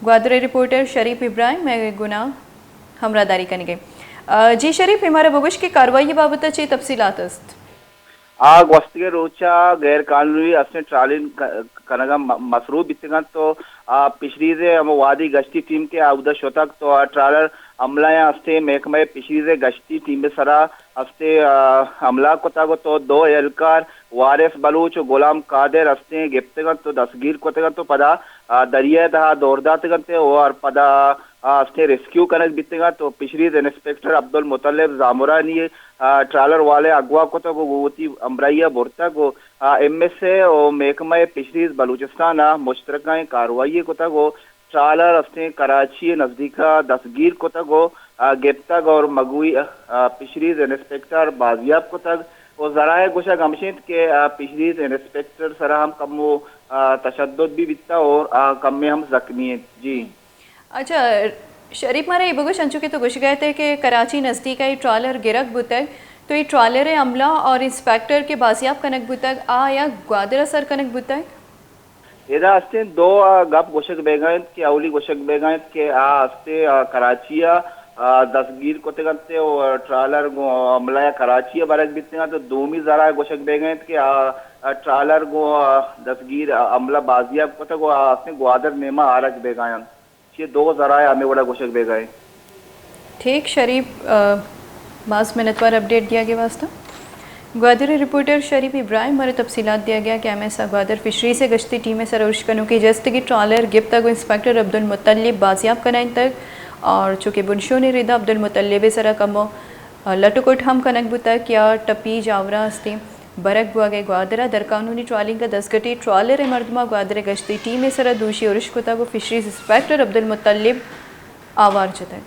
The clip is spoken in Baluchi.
گوادر ءِ رپورٹر شریف ابراہیم مئے گونا ہمراہداری کنگ ءَ۔ آ، جی شریف، اے مارا بگوش کہ کاروائی ءِ بابت ءَ چے تفصیلات است؟ آ گوستگیں روچ ءَ غیر قانونی استیں ٹرالنگ ک-، کنگ ءَ م-، مصروف بیتگ انت تو آ فشریز ءِ ہمو وادی گشتی ٹیم کہ آ اودا شتگ تو آ ٹرالر عملہ ءَ استیں محکمہ فشریز ءِ گشتی ٹیم ءِ سرا استیں، آ، حملہ کتگ تو دو اہلکار وارث بلوچ و غلام قادر استیں گپتگ انت و دستگیر کتگ انت و پدا، آ، دریا ءِ تہا دور داتگ انت و پدا، آ، استیں ریسکیو کنگ بیتگ انت و فشریز انسپکٹر عبدالمطلب زامرانی، آ، ٹرالر والے اغوا کتگ و گوں وتی ہمراہی ءَ برتگ و، آ، ایم ایس اے و محکمہ فشریز بلوچستان ءَ مشترکہ ایں کاروائی کتگ و ٹرالر استیں کراچی ءِ نزدیک ءَ دستگیر کتگ و، آ، گپتگ اور مگوی، آ، فشریز انسپکٹر بازیاب کتگ و ذرائع گوشگ ہمش انت کہ، آ، فشریز انسپکٹر سرا ہم کمو، آ، تشدد بھی بیتا اور، آ، کمے ہم زخمی انت۔ جی۔ اچھا، شریف، مارا اے بگوش، انچو کہ تو گوشگ ءَ اتئے کہ کراچی نزدیک ءَ اے ٹرالر گرگ بوتگ، تو اے ٹرالر ءِ عملہ اور انسپکٹر کہ بازیاب کنگ بوتگ، آ یا گوادر ءَ سر کنگ بوتگ؟ ادا استیں دو، آ، گپ گوشگ بیگا انت کہ اولی گوشگ بیگا انت کہ آ استیں، آ، کراچی ءَ، آ، دستگیر کتگ انت و ٹرالر گوں عملہ ءَ کراچی ءَ برگ بیتگ انت و دومی ذرائع گوشگ بیگا انت کہ آ، آ، ٹرالر گوں، آ، دستگیر، آ، عملہ بازیاب کتگ و آ استیں گوادر نیما آرگ بیگا انت۔ چہ دو ذرائع ہمے وڑا گوشگ بیگا انت۔ ٹھیک شریف، آ، باز منتوار اپڈیٹ دیگ ءِ واسطہ۔ گوادر ءِ رپورٹر شریف ابراہیم مارا تفصیلات دیگ ءَ کہ ایم ایس اے گوادر فشریز ءِ گشتی ٹیم ءِ سرا ارش کنوکیں جستگی ٹرالر گپتگ و انسپکٹر عبدالمطلب بازیاب کنائینتگ اور چونکہ بنشون ءِ ردا عبدالمطلب ءِ سرا کمو، آ، لٹ و کٹ ہم کنگ بوتگ کہ آ ٹپی جاوراں استیں برگ بوگ ءِ گوادر ءَ درقانونی ٹرالنگ ءَ دزگٹی ٹرالر ءِ مردماں گوادر ءِ گشتی ٹیم ءِ سرا دوشی ارش کتگ و فشریز انسپکٹر عبدالمطلب آوار جتگ۔